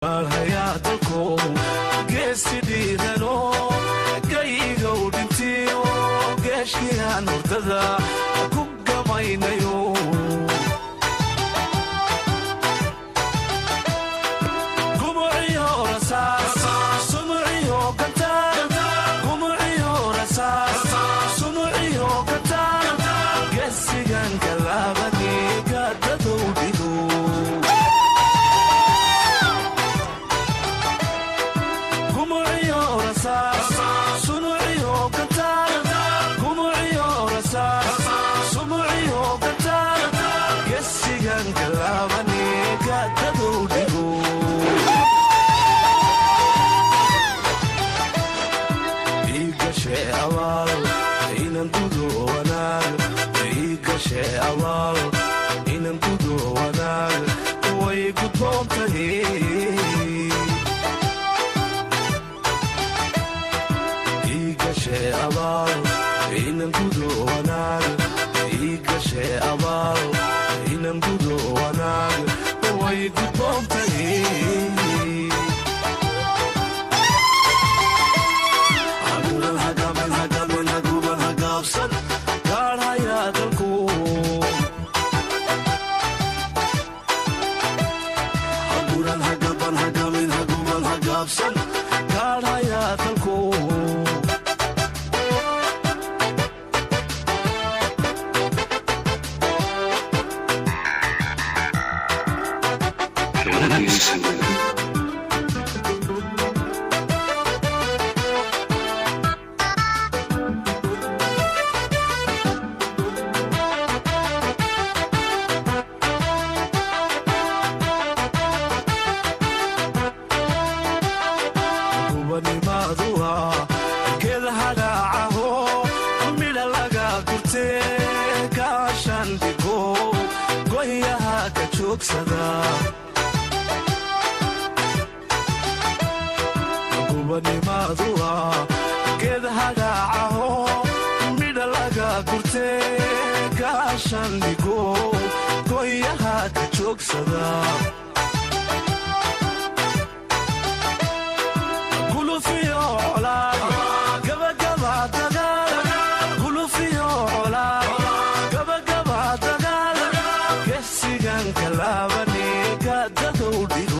Hayaa dalko geesi dhiirano gaygow dhintiyo geeshkiyaan hurdada ku gamaynayo. Gumuciyo rasaas sumuciyo gantaal, gumuciyo rasaas sumuciyo gantaal, geesigan galaabani gaadadow dhigo. Gumuciyo rasaas sumuciyo gantaal, gumuciyo rasaas sumuciyo gantaal, geesigan galaabani gaadadow dhigo. Igashe abaal inan gudo wanaag, igashe abaal inan gudo wanaag, way gudboon tahay. Igashe abaal inan gudo wanaag, igashe abaal inan gudo wanaag, way gudboon tahay. Haguban hagaban hagaban haguban hagaabsan gaadhayaa dalku. Haguran hagaban hagamin haguban hagaabsan gaadhayaa dalku. Gubanimaduwa geed hadhaacaho midha laga gurtee gaashan dhigo goyaha ka joogsada. Gubanimaduwa geed hadhaacaho midha laga gurtee gaashan dhigo goyaha ka joogsada.